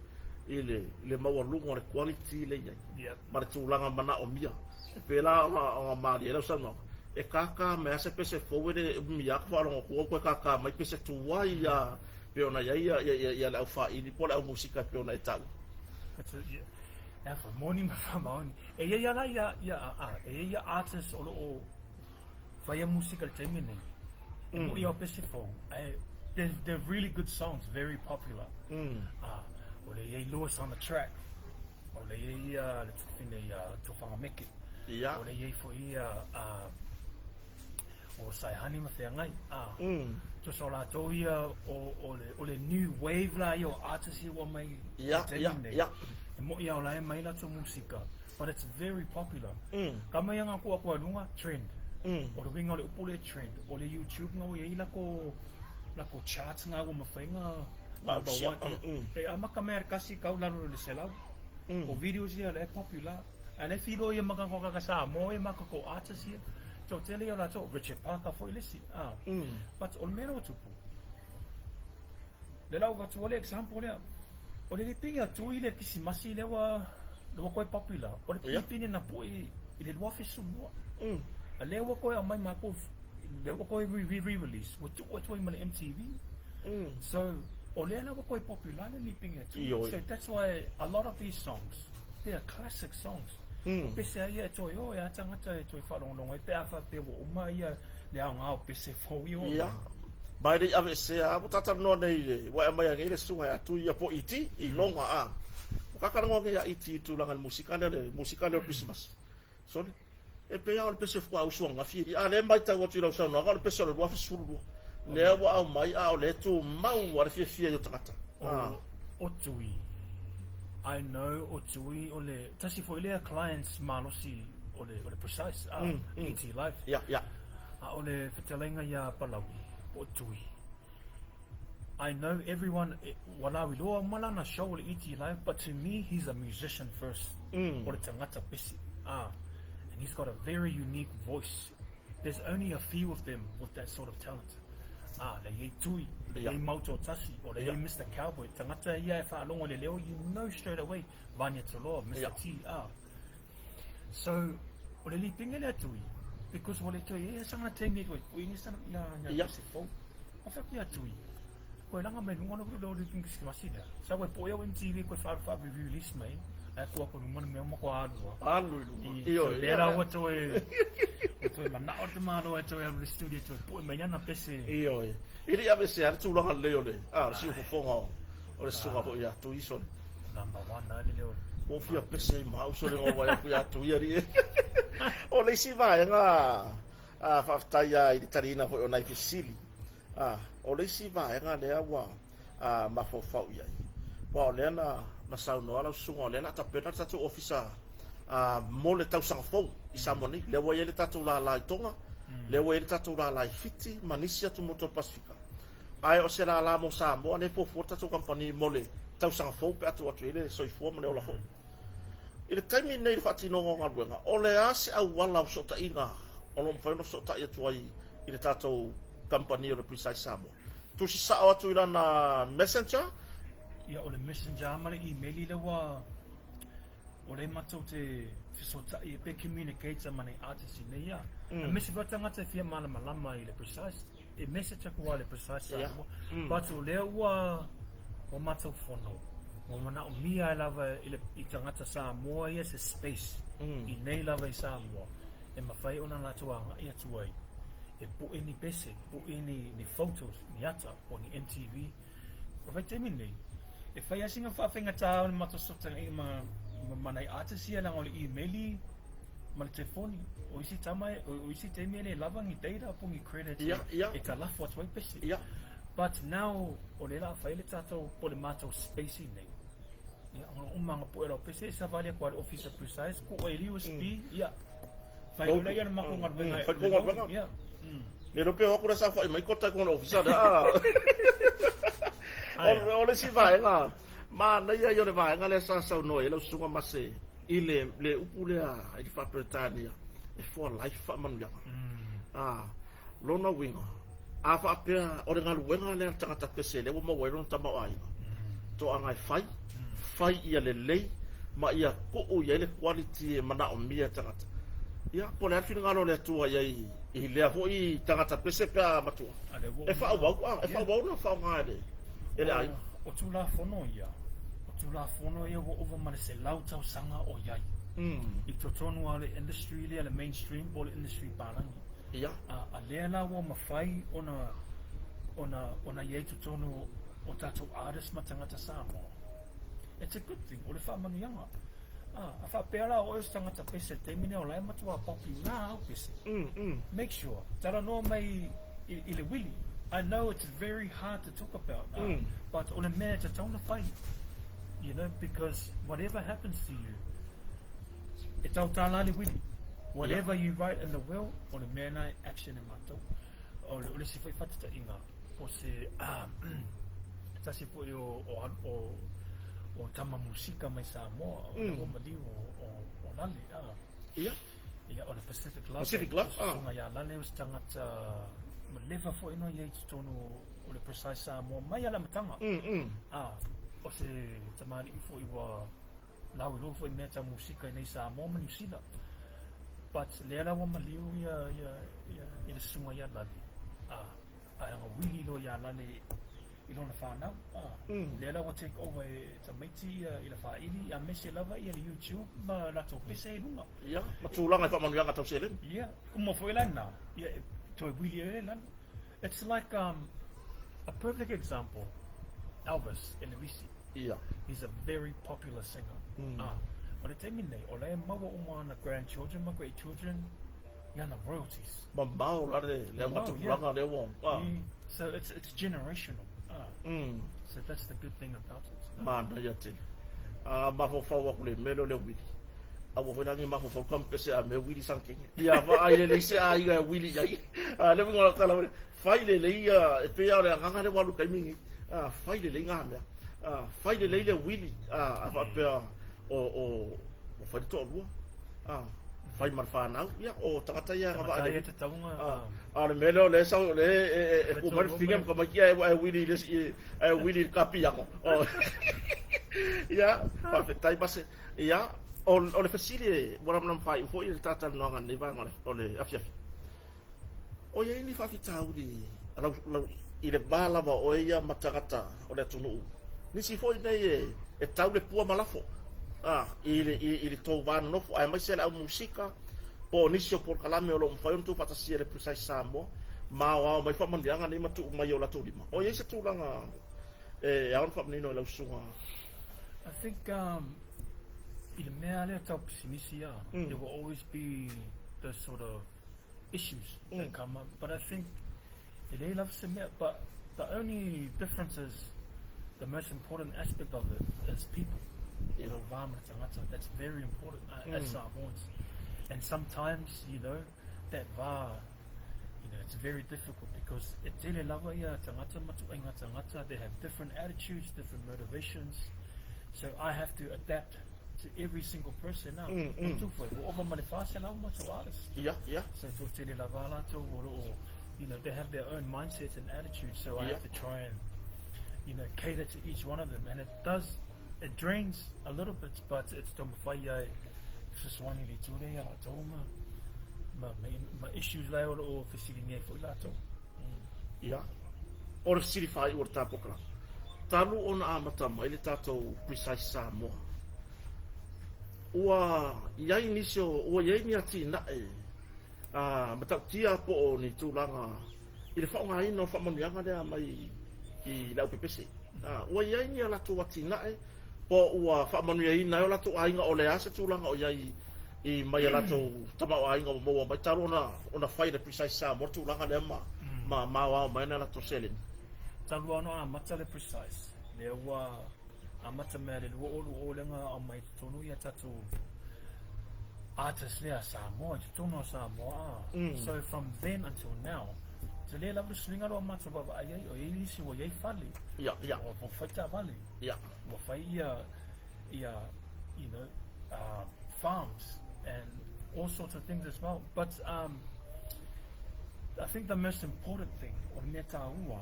i le, i le maualuga o le quality lea i ai. Yep. Ma le tulaga manaomia. E pēlā ona, ona malie ai lau saunoaga, e kākā mai lava se pese fou e le umi lava ka faalogo atu au toe kākā mai pese tuai a pei ona i ai ia, ia, ia, ia le au whaini po o le au musika e pei ona e tau. That's a, yeah. Ea fa moni ma faamaoni. E iai ala ia, ia, a, e iai ia artist o loo faia musika i le taimi nei. E mm. mo'i au pese fou. Ae, they're, they're really good songs, very popular. Ah, o le iai Lewis on the track. O le iai ia le tufine ia Tofanga Meke. Ia. O le iai foi ia, ah, o Saehani ma Feagai, a, tusa o latou ia o, o le, o le new wave la ia o artists ia ua mai i Ia, le taimi ia, nei. ia. E mo'i a o la e mai latou musika, but it's very popular. Ka mai a ngā kua kua lunga, trend. O le uiga o le upu lea trend, o le YouTube nga ua iai lako, lako charts nga ua mafai nga number Ausia, one. E amata mai a le kasi kau lalo i le 100. O videos ia la e popular. A le filo ia ma ka ka Samoa ia ma ka ko artist ia. Tau tele ia latou, Richard Parker foi le isi. Ah. But o le mea lea ua tupu, le lau avatu le example lea, o le lipigi atu i le Kisimasi lea ua lea ua toe popular, o le pilipili na pui i le 2012. A lea ua toe aumai matou, lea ua toe re-release, ua tuu atu ai ma le MTV. So, o lea la ua toe popular le lipigi atu. So that's why a lot of these songs, They are classic songs. O pese a ia e toe o e a tangata e toe whaalongolongo ai pe a wha pe ua uma ia Le aoga o pese fou i oo Ia. Ma e le i aveesea lava, ua ta talanoa nei i le, ua e aumaia nei le susuga ia Tui ia po o ET i Loga a. Ua ta talanoa nei ia ET i le tulaga i le musika lea, le musika lea o le Kerisimasi. Sole, e pei lava o le pese faatoa usu ananafi e a lea e matau atu i lau saunoaga o le pese o le 2012 lea ua aumai a o lea e tumau lava le fiafia i o tagata. O Tui, I know o Tui o le tasi foi lea clients malosi o le, o le Precise, a ET Life. Ia, ia. A o le fetalaiga ia Palauli, po o Tui. I know everyone, ua lauiloa uma lana show o le ET Live, but to me, he's a musician first. O le tagata pese. Ah, and he's got a very unique voice. There's only a few of them with that sort of talent. Ah, le iai Tui, le iai Mautoatasi, o le iai Mister Cowboy, tagata ia e faalogo i le leo, you know straight away, Vania Toloa, Mister T, ah. So, o le lipinga lea tui, because o le tui, e sanga taimi koe, koe ni sana ia ia yeah. se fou. O fa ia tui. Koe langa mai lunga lo lo lipinga Krisimasi lea. Sa koe po ia MTV koe fa fa release mai. Ai ko ko lunga me uma ko alu. Alu i lunga. Io, le ra ua toe ua toe manao te malo e toe alu le studio toe poe mai ana pese. Io, i le ave se ara tulaga lelei o le, ah, le siufofoga o o le susuga foi ia Tuisone. Number one ai le o. Ua fia pese i mau sole ngā wai aku ia Tui ari e. O le isi vaega a faafetai a i le taliina foi o nai fesili. A, o le isi vaega lea ua a, mafaufau i ai. Aua o lea na, na saunoa lau susuga o lea o le a tapena le tatou ofisa a, mo le tausaga fou i Samoa nei. Lea ua i ai le tatou lala i Tonga, lea ua i ai le tatou lala i Fiti ma nisi atu motu o le Pasefika. Ae o se lālā mo Samoa lea e fuafua le tatou kamupani mo le tausaga fou pe a tuu atu i ai le soifua ma le ola foi. I le taimi lenei i le faatinoga o galuega, o le a se auala o fesootaiga o lo o mafai ona fesootai atu ai i le tatou kamupani o le Precise Samoa? Tusi sao atu i lana messenger? Ia, o le messenger ma le email lea ua o lea matou te fesootai pe communicate ma nei artist i nei ia. Aemaise foi tagata e fia malamalama i le Precise. E message aku a le Precise Samoa. But o lea ua ua matou fono, ua manaomia ai lava i le i tagata Samoa ia se space i nei lava i Samoa e mafai ona latou agai atu ai e poe ni pese, poe ni ni photos, ni ata po o ni MTV. O vaitaimi nei, e fai lava sina faafaigata o le matou sotaga ma ma nai artists ia leaga o le email ma le telefoni. O isi tama, o isi taimi e le lava ni data po ni credit e talafo atu ai pese. But now, o lea o le a fai le tatou, po o le matou space nei. Ia, ona uma anga poe lau pese, e savali atu lava i le ofisa precise, tuu ai i le USB, ia, fai loa lea le matou galuega. Fai kou galuega. Ia. Ne iloa pe o atu la saofai mai kota i kona ofisa lea. O le isi vaega, manaia ia o le vaega lea sa saunoa i ai lau susuga Mase i le, le upu lea i le faa-Peretania, e for life faamanuiaga. A, lona uiga, a faapea o le galuega lea a le tagata pese lea ua maua ai lona tamaoaiga, toaga e fai, fai ia lelei ma ia tuu i ai le quality e manaomia e tagata. Ia, po o le a le finagalo o le Atua i ai i lea foi tagata pese pe a matua, e faaauau, a, e faaauau ona faaaoga e le, e le aiga. O Tulafono ia, o Tulafono ia ua ova ma le 100 tausaga o i ai i totonu lava o le industry lea, le mainstream po o le industry palagi. Ia. A, a lea la ua mafai ona, ona, ona i ai i totonu o tatou artists ma tagata Samoa. It's a good thing, o le faamanuiaga. A, a faapea la o oe o se tagata pese i le taimi nei o la e matua popular au pese. Make sure, talanoa mai i, i le wili. I know it's very hard to talk about, but o le mea e tatau ona fai. You know, because whatever happens to you, e tautala le wili. Whatever you write in the will, o le mea na e action e matou. O le, o le isi foi faataitaiga, o se tasi foi o, o, o, o tama musika mai Samoa, o mm. maliu o, o, o Lale. Ah. Ia. Ia, o le Pacific Love. Pacific Love, ah. Susuga ia Lale o se tagata ma leva foi no ia i totonu o le Precise Samoa mai ala matanga. Ah, o se tamalii foi ua lauiloa foi mea tau musika i nei Samoa ma Niu Sila. But lea la ua maliu ia, ia, ia, i le susuga ia Lale. Ah, Ae anga wili loa ia Lale i lona whanau. Ah, lea la ua take over e tamaiti ia i le whaili, aemaise lava ia le YouTube ma latou pese i luga. Ia, ma tulaga i faamanuiaga tau seleni. Ia, uma foi la lena, ia e Toe wili e lalo. It's like um, a perfect example, Elvis Elevisi. Ia. He's a very popular singer. Mm. Ah, o le taimi nei, o la e maua uma ana grandchildren ma great children i ana royalties. Mamao la le, le Mamao, matupulaga lea ua. Ah. Yeah. So it's generational. Ah. Mm. So that's the good thing about it. Ah. Manaia tele. A mafaufau aku le mea lea o le uili. A ua foi la ni mafaufau kampese a mea uili sankenge. Ia vaai lelei se aiga e uili i ai. A le uiga o lau tala, fai lelei ia, e pei lava o le agaga lea ua alu i le taimi lenei. A fai lelei ngā mea. A fai lelei le uili, a faapea o, o, ua fai le toalua. A fai ma le fanau, ia, o tagata ia e agavaa Tagata lelei. ia te taunga, A, a o le mea lea o lea e sau, o lea e, e, e Le pu mai le toalua fine mai. ma tamaiti ae, ae uili i le isi, ae uili i le kapiago. O, ia, faafetai Mase. Ia, o, o le fesili e, ua lamalama faaiu foi le ta talanoaga i lenei vaega o le, o le afiafi. O i ai ni faafitauli lau, lau, i le va lava o oe ia ma tagata o le atunuu, nisi foi nei e, e tau le pua ma lafo, a, i le, i, i le tou va nonofo, aemaise le au musika, po o nisi o polokalame o lo o mafai ona tuufaatasia e le Precise Samoa, ma aoao mai faamanuiaga nei ma tuu mai i o latou lima. O i ai se tulaga e ao ona faamanino e lau susuga? I think um, i le mea lea tau pisinisi a, mm. there will always be those sort of issues mm. that come up. But I think e leai lava se mea, but the only difference is the most important aspect of it is people. Yeah. Lou va ma le tagata, that's very important as Samoans. And sometimes, you know, that va, you know, it's very difficult because e tele lava ia tagata ma tuaiga tagata, they have different attitudes, different motivations. So I have to adapt to every single person now. Mm, mm. Tufo, ua ova ma le 400 ma tō artists. Yeah, yeah. So tō tele lava lātou o loo, you know, they have their own mindsets and attitudes, so I have to try and, you know, cater to each one of them. And it does, it drains a little bit, but it's taumafai ai fesoasoani le itu lea ia lātou ma, ma, ma, ma issues la o loo fesiligia ai foi lātou. Ia, o le fesili faaiu o le ta polokalame, talu ona amata mai le tatou Precise Samoa, ua i ai nisi o, ua i ai ni atinae a matautia po o ni tulaga i le faaaogaina o faamanuiaga lea mai i le aupepese. A, ua i ai ni a latou atinae po ua faamanuiaina ai o latou aiga o le a se tulaga o i ai i mai a latou tamaoaiga ua maua mai talu ona ona fai le Precise Samoa le tulaga lea ma ma ma aoao mai ana latou seleni. Talu lava ona amata le Precise, lea ua amata mea le 2020 lea na aumai i totonu ia tatou artist lea Samoa i totonu o Samoa a. Mm. So from then until now, tele lava le suiga lea ua matou vaavaai ai, o i ai nisi ua i ai fale, Ia, ia. ua ua fai taavale, Ia. ua fai ia ia you know farms and all sorts of things as well. But um, I think the most important thing, o le mea tāua,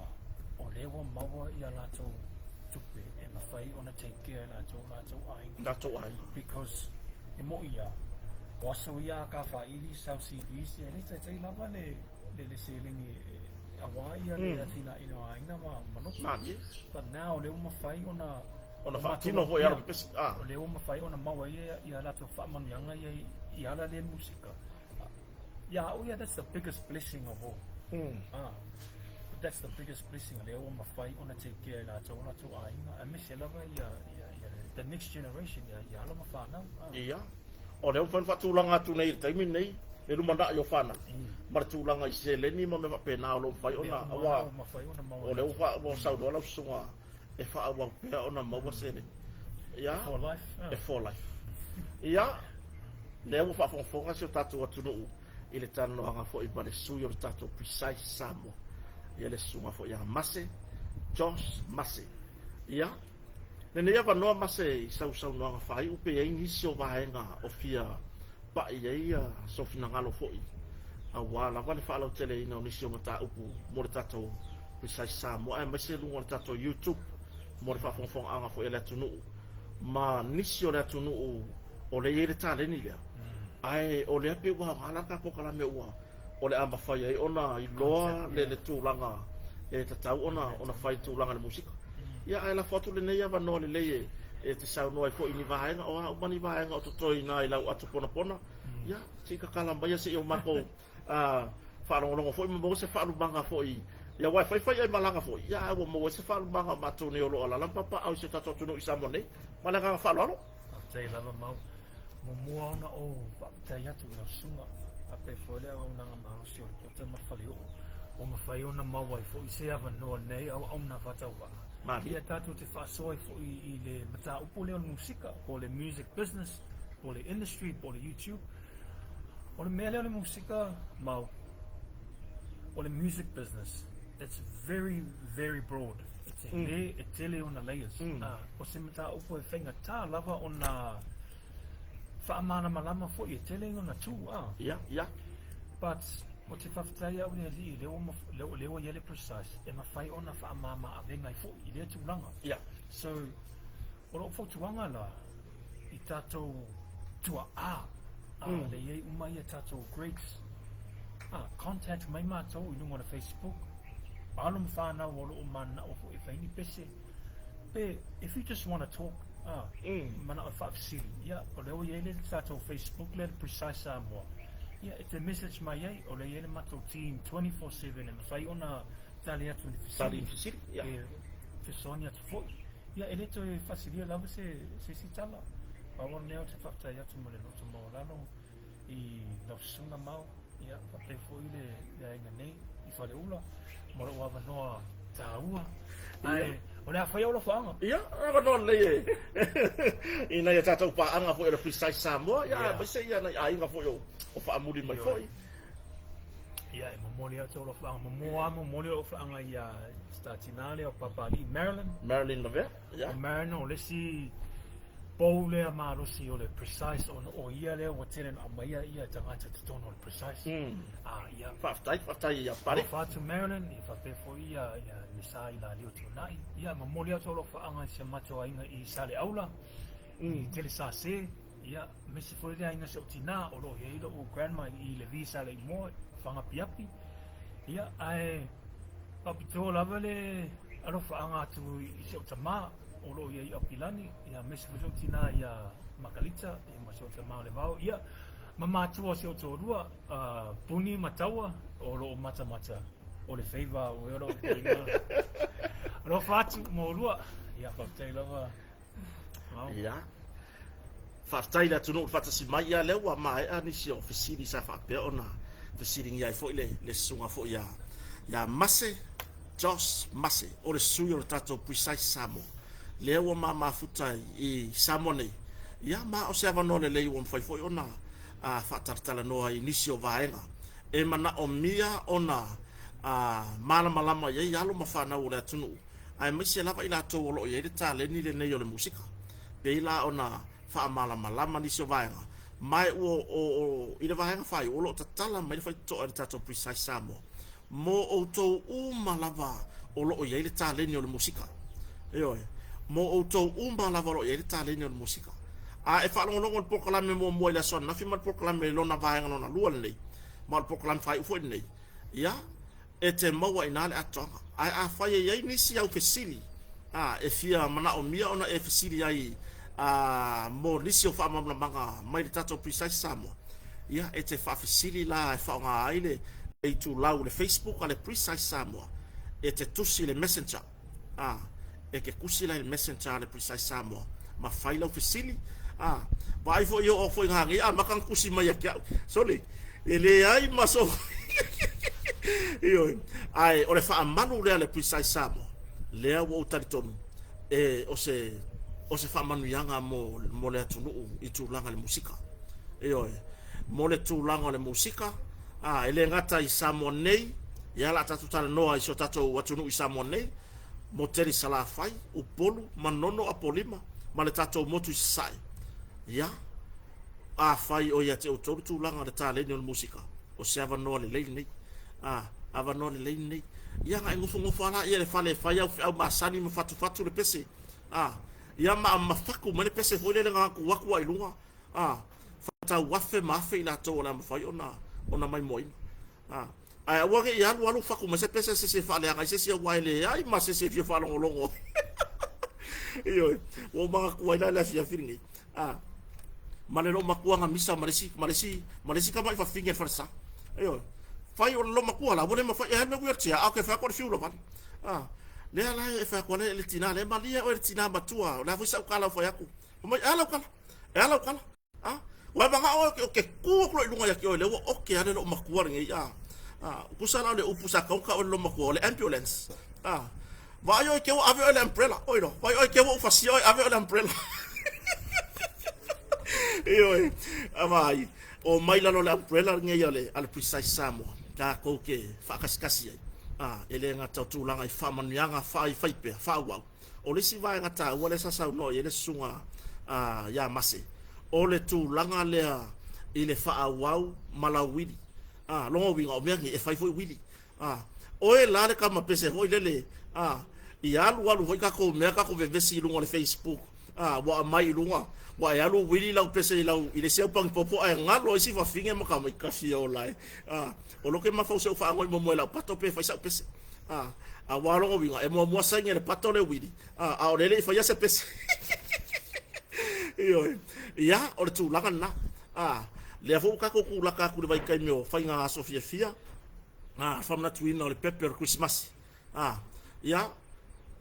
o lea ua maua i a lātou tupe e mawhai ona take care lātou, lātou aiga. Lātou aiga. Because e mo ia, o aso ia ka whairi, sell CDs, e le taitai lava le, le, le seleni e, a wā ia le atina ina aiga ma manotu. Mālie. But now, lea ua mawhai ona Ona faatino foi ala pepesi. Ah. O lea ua mafai ona maua ia ia latou faamanuiaga ia i ala lea musika. Ia au ia, that's the biggest blessing of all. Mm. Ah. That's the biggest blessing. Lea ua mafai ona take care i latou o latou aiga, aemaise lava ia, ia, ia the next generation, ia, ia alo ma fanau. Ah. Ia. O lea ua mafai ona faatulaga atu nei i le taimi lenei, le lumanai o fanau, ma le tulaga i seleni ma mea faapena o lo o mafai ona, aua, o lea ua, ua saunoa lau susuga e faaauau pea ona maua seleni. Ia. E for life. E for life. Ia, lea ua faafogafoga si o tatou atunuu i le talanoaga foi ma le sui o le tatou Precise Samoa. Ia le susuga foi ia Mase, Josh Mase. Ia, lenei avanoa Mase i sau saunoaga faaiu pe i ai nisi o vaega o fia pai ai sou finagalo foi aua lava le faalauteleina o nisi o mataupu mo le tatou Precise Samoa aemaise luga o le tatou YouTube mo le faafogafogaaga foi a le atunuu ma nisi o le atunuu o lea e i ai le taleni lea ae o lea pei ua aoga la le ta polokalame ua o le a mafai ai ona iloa le le tulaga e tatau ona ona fai tulaga i le musika. Ia ae lafo atu lenei avanoa lelei e e te saunoa ai foi i ni vaega o a uma ni vaega o totoe i ina i lau ato ponapona. Ia, se i tatala maia se i o matou faalogologo foi ma maua se faalumaga foi ia aua e faifai ai malaga foi ia ae ua maua ai se faalumaga o matou nei o lo o alaala ma papaaao i si o tatou atunuu i Samoa nei. Ma le agaga faaaloalo. Faafetai lava Mau. Muamua ona ou faafetai atu i lau susuga faapea foi le auaunaga malosi o le Pota ma Faleoo ua mafai ona maua ai foi se avanoa nei auauna faatauvaa. Malie. Ia tatou te faasoa ai foi i le mataupu lea o le musika po o le music business po o le industry po o le YouTube. O le mea lea o le musika Mau, o le music business, it's very, very broad. E tele, e tele ona layers. O se mataupu e faigata lava ona faamalamalama foi, e tele ona tu, a. Ia, ia. But, ou te faafetai au i le Alii, lea ua, lea ua i ai le precise, e mafai ona faamama avega ai foi i lea tulaga. Ia. So, O lou fautuaga la i tatou tuaa, a lea i ai uma ia tatou greats, a contact mai matou i luga o le Facebook, alo ma fanau o loo mananao foi e fai ni pese, pe if you just wanna talk, a manao e faafesili, ia o lea ua i ai le tatou Facebook lea le Precise Samoa, ia e te message mai ai, o lea e i ai le matou team 24/7 e mafai ona tali atu i ni fesili, Tali i fesili, ia. e fesoasoani atu foi. Ia, e le toe faasilia lava se isi tala. Pau o le mea ou te faafetai atu ma le loto maualalo i lau susuga Mau, ia, faapea foi le aiga nei i Faleula mo lou avanoa taua. Ae o le a fai au alofaaga. Ia, avanoa lelei e i nai a tatou paaga foi o le Precise Samoa, ia, aemaise ia nai aiga foi o faamuli mai foi. Ia, e momoli atu alofaaga, muamua lava momoli alofaaga ia si tina lea o Papalii, Marilyn. Marilyn Lavea, ia. O Marilyn o le isi pou lea malosi o le Precise ona o ia lea ua tele na aumaia ia tagata i totonu o le Precise. Ah, ia. Faafetai, faafetai ia Pare. Alofa atu Marilyn, ia faapea foi ia, ia Mesa i Lalio Tuanai. Ia, momoli atu alofaaga i si a matou aiga i Saleaula, i Telesase. Ia, aemaise foi le aiga si ou tinā o lo o i ai lo'u grandma i Levi Saleimoa, Fagapiapi. Ia, ae faapitoa lava le alofaaga atu i si ou tamā o lo o i ai i Aukilani, ia, aemaise foi si ou tinā ia Makalita, ia, ma si ou tamā o Levao, ia, ma matua o si ou toalua, Puni ma Taua, o lo o matamata o le feiva o ea o lo o Alofa atu ma olua. Ia, faafetai lava. Ia. Faafetai i le atunuu i le faatasi mai. Ia lea ua maea nisi o fesili sa faapea ona fesiligia ai foi le, le susuga foi ia, ia Mase, Josh Mase, o le sui o le tatou Precise Samoa. Lea ua ma mafuta i Samoa nei. Ia, ma o se avanoa lelei ua mafai foi ona a, faatalatalanoa i nisi o vaega e manaomia ona a, malamalama i ai alo ma fanau o le atunuu aemaise lava i latou o lo o i ai le taleni lenei o le musika. Pei la ona faamalamalama nisi o vaega, ma e ua o, o, i le vaega faaiu, o lo o tatala mai le faitotoa i le tatou Precise Samoa mo outou uma lava o lo o i ai le taleni o le musika. Ioe, mo outou uma lava o lo o i ai le taleni o le musika. A e faalogologo i le polokalame muamua i le aso ananafi ma le polokalame i lona vaega lona lua lenei, ma o le polokalame faaiu foi lenei, ia, E te maua i ina le atoaga. Ae afai e i ai nisi au fesili, a, e fia manaomia ona e fesili ai, a, mo nisi o faamalamalamaga mai le tatou Precise Samoa, ia, e te faafesili la e faaaoga ai le itulau, le Facebook a le Precise Samoa, e te tusi i le Messenger. A, e te tusi la i le Messenger a le Precise Samoa ma fai lau fesili. A, vaai foi oo foi ngā nei amata ona tusi mai ia te au. Sole, e leai ma so Ioe. Ae o le faamalu lea a le Precise Samoa, lea ua ou talitonu e o se o se faamanuiaga mo mo le atunuu i tulaga i le musika. Ioe. Mo le tulaga o le musika, a, e le gata i Samoa nei, ia la tatou talanoa i si o tatou atunuu i Samoa nei, Moteli Salafai, Upolu, Manono, Apolima, ma le tatou motu i Sasae. Ia, afai o ia te outou le tulaga o le taleni o le musika, o se avanoa lelei lenei. A, avanoa lelei lenei. Ia, na e nofonofo lava laia i le fale e fai au feau masani ma fatufatu le pese. A, ia ma mafaku mai le pese foi lele na atu atu lava i luga. A, faatau afe ma afe i latou o le a mafai ona, ona maimoaina. A, ae aua ne i alu alu faku mai se pese a se isi e faaleaga ai se isi aua e leai ma se isi e fia faalogologo. Ioe, ua ou manatua ai la i le afiafi lenei. A, ma le loomatua na misa ma le isi, ma le isi, ma le isi tamai fafine i le falesa. Ioe. Fai o le loomatua la, ua le mafai e alu e wheelchair, a o ke fai atu o le fiu vale. A, lea la e fai atu ai le tina lea, malie oe le tina matua, o le a foi sau tala ua fai atu. Fai mai, e a lau tala, e a lau tala. A, ua e manao oe ou te tu atu loa i luga ia te oe, lea ua oke lava le loomatua lenei. A, a, tusa la o le upu sa tatau ona tau e le loomatua, o le ambulance. A, vaai oe te ua ave oe i le umbrella, oi loa, vaai oe te ua ou fasia oe ave oe i le umbrella. Ioe, a vaai, omai i lalo o le umbrella lenei a le, a le Precise Samoa, tatou te faakasikasi ai. A, e le gata o tulaga i faamanuiaga faaifaipea, faaauau. O le isi vaega taua lea sa saunoa i ai le susuga a, ia Mase, o le tulaga lea i le faaauau ma lau uili. A, lona uiga o mea nei e fai foi uili. A, oe la le tama pese foi lele, a, i alu alu foi tatou mea tatou vevesi i luga o le Facebook, a, ua aumai i luga, ua e alu uili lau pese i lau, i le isi aupanipopo ae galo ai si fafine ma tama i kasi e ola ai. A, o lo ke mafau se u faanoi muamua i lau pato pe fai sau pese. A, aua lona uiga, e muamua saini e le pato le uili, a, a o lea e le i faia se pese. Ioe. Ia, o le tulaga lena. A, lea foi ua tatou tulaka atu i le vaitaimi o faiga aso fiafia, a, faamanatuina o le pepe o le Kerisimasi, a, ia,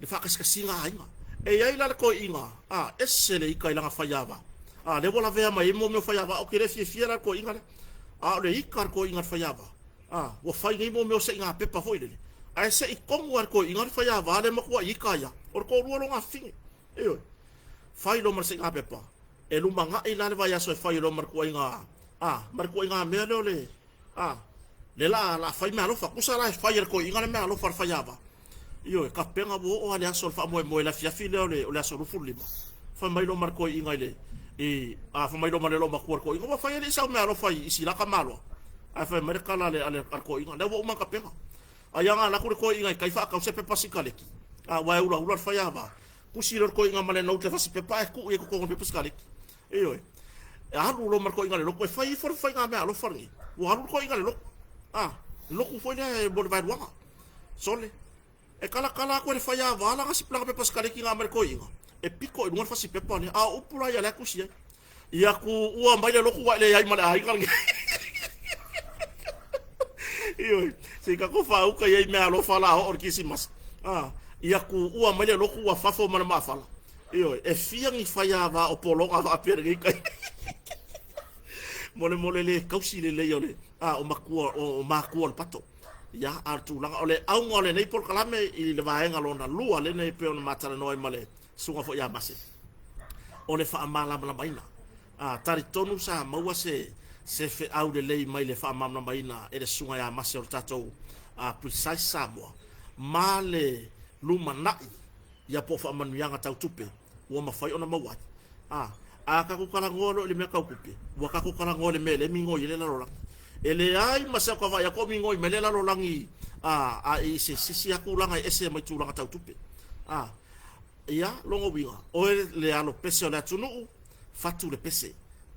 le faakasikasiga a aiga. E i ai la le toeaina, a, ese le ita i lana faiava. A, lea ua lavea mai ai mea o faiava, ou te le fiafia la i le toeaina lea. A o le ita a le toeaina i le faiava, a, ua fai nei mea o seiga pepa foi lele, ae sei tonu lava e le toeaina le faiava lea e matuai ita ai lava. O le toalua lona afafine. Ioe. Fai loa ma le seiga pepa. E lumanai la le vaiaso e fai loa ma le tuaiga, a, ma le tuaiga mea lea o le, A, lea la, la fai meaalofa. Tusa la e fai e le toeaina le meaalofa a le faiava. Ioe, kapega ua oo lava i le aso o le faamoemoe i le afiafi lea o le, o le aso 25. Fai mai loa ma le toeaina i le, i, a, fai mai loa ma le loomatua i le toeaina, ua fai alii sau meaalofa i, i sila tamaloa. Ae fai mai le tala a le, a le, a le toeaina, lea ua uma ona kapega. Ai aga alu atu le toeaina i tai faatau se pepa sikaleki, a, ua e ulaula le faiava. Tusi loa le toeaina ma le note le fasi pepa ae tuu i ai i totonu o le pepa sikaleki. Ioe. E alu loa ma le toeaina i le lotu e fai ifo le faiga meaalofa lenei. Ua alu le toeaina i le lotu. A, le lotu foi lea mo le vaeluaga. Sole. E talatala atu e le faiava lana, lana pepa sikaleti na aumai e le toeaina, e pito i luga le fasi pepa lea. A o upu la ia lea e tusi ai. Ia tuua mai le lotu ua e leai ma le aiga lenei. Ioe. Se i tatou faauka i ai meaalofa la oo i le Kerisimasi. A, ia tuua mai le lotu ua fafo ma le maafala. Ioe, e fia ni faiava o pologa faapea lenei taimi. Molemole le tausi lelei o le a o matua o matua o le pato. Ia, a o le tulaga o le auga o lenei polokalame i le vaega lona lua lenei e pei ona ma talanoa ai ma le susuga foi ia Mase. O le faamalamalamaina. A talitonu sa maua se se feau lelei mai le faamalamalamaina e le susuga ia Mase o le tatou a Precise Samoa ma le lumanai ia po o faamanuiaga tau tupe ua mafai ona maua ai. A, a tatou talanoa loa i le mea tau tupe, ua tatou talanoa i le mea e le migoi ai le lalolagi. E leai ma se ata vaai atu o migoi mai le lalolagi a, a i se isi lava tulaga e ese mai tulaga tau tupe. A, ia, lona uiga, oe le alo pese o le atunuu, fatu le pese,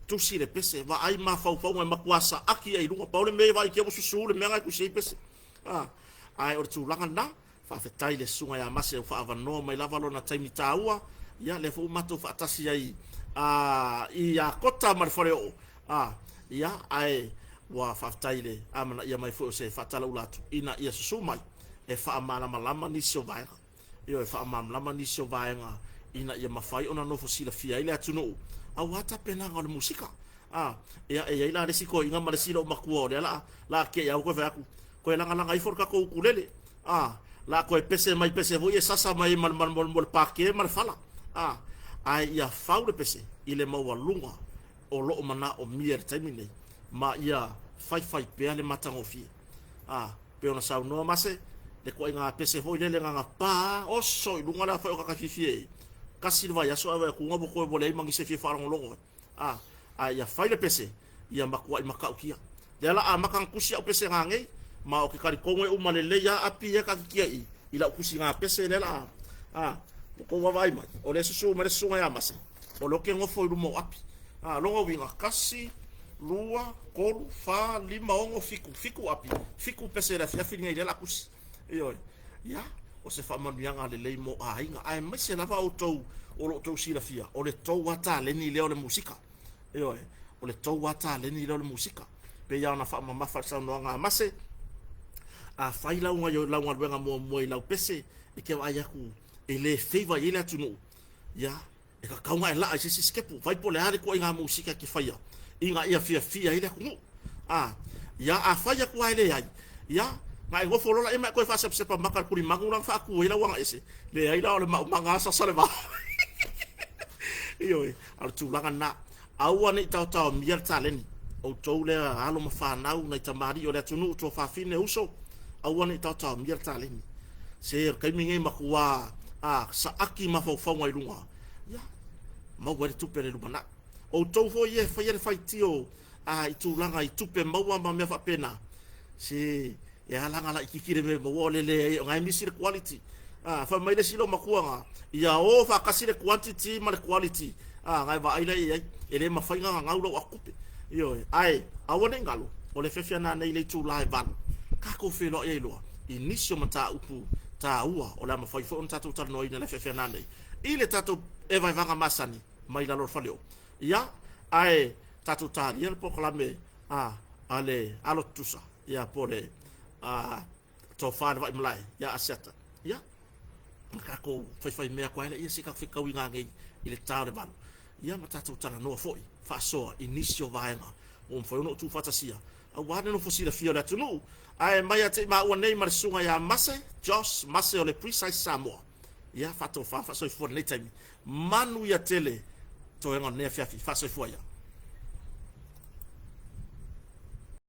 tusi le pese, vaai mafaufauga e matua saaki ai i luga. Pau le mea e vaai ua susu le mea na e tusi ai pese. A, ae o le tulaga lena. Faafetai i le Susuga ia Mase ua faaavanoa mai lava lona taimi taua, ia lea foi ua matou faatasi ai a i Akota ma le Faleoo, a ia ae ua faafetai i le amanaia mai foi o se faatalaula atu ina ia susu mai e faamalamalama nisi o vaega. Ioe, faamalamalama nisi o vaega ina ia mafai ona nofo silafia ai le atunuu aua tapenaga o le musika. A, ia e i ai la le isi toeaiina ma le isi loomatua o lea la la te i au koe fai atu, koe lagalaga ifo le tatou ukulele. A, la toe pese mai pese foi e sasa mai ma le, ma le, ma le pākē ma le fala. A, ae ia fau le pese i le maualuga o loo manaomia i le taimi nei, ma ia faifai pea le matagofie. A, pei ona saunoa Mase, le ituaiga pese foi lele gagapā, oso i luga le afai o kakafiafia i, kasi le vaiaso ae vaai atu ua toe ua leai ma nisi e fia faalogologo ai. A, ae ia fai le pese, ia matuai matautia. Lea la amata ona tusi au pese gagei, ma ou te talitonu e uma lelei lava api ia takikia i, i lau tusi ga pese lea la a, a, ua tou vaavaai mai, o lea e susu mai le susuga ia Mase, o lea ou te nofo i luma o api. A, lona uiga, kasi, lua, tolu, fa, lima, ono, fitu, fitu api, fitu pese i le afiafi lenei lea la a tusi. Ioe. Ia, o se faamanuiaga lelei mo aiga, aemaise lava outou o lo o outou silafia, o le tou lava taleni lea o le musika. Ioe, o le tou lava taleni lea o le musika. Pei lava ona faamamafa i le saunoaga a Mase, Afai lau lau galuega muamua i lau pese e te vaai atu e le favor i ai le atunuu, ia, e tatau ona e laa i se isi sitepu. Fai po o le a le ituaiga musika e te faia ina ia fiafia ai le atunuu. A, ia, afai atu lava e leai, ia, na e nofo loa laia ma e toe faasepasepa mata i le tulimanu la na faatu ai lau agaese, leai la o le maumaga lava sasa le vao. Ioe, a o le tulaga lena. Aua ne i taotaomia le taleni. Outou lea alo ma fanau, nai tamalii o le atunuu, tuafafine, uso, aua ne i taotaomia le taleni. Se o le taimi lenei matua a, saaki mafaufauga i luga, ia, maua ai le tupe i le lumanai. Outou foi ia e faia le faitio a, i tulaga i tupe maua ma mea faapena, se e ala ona laitiiti le mea e maua o le leai o na e misi le quality. A, fai mai le isi loomatua na, ia o faatasi le quantity ma le quality, a, na e vaai laia i ai, e le mafai ona gagau lau atotupe. Ioe, ae aua ne i galo, o le afiafi nanei i le itula e 8, tatou feiloai ai loa i nisi o mataupu taua o le a mafai foi ona tatou talanoaina i le afiafi nanei i le tatou evaevaga masani mai lalo o le faleoo. Ia, ae tatou talia le polokalame a, a le alo tutusa, ia, po o le a, tofa i le vaimalae ia Asiata. Ia, ma tatou faifaimea atu ai laia se i tatou fetauiga nei i le ta o le 8. Ia, ma tatou talanoa foi faasoa i nisi o vaega ua mafai ona ou tuufaatasia aua le nofo silafia o le atunuu. Ae mai ia te i maua nei ma le susuga ia Mase, Josh Mase o le Precise Samoa. Ia, faatofa faasoifua i lenei taimi. Manuia tele toega o lenei afiafi. Faasoifua ia.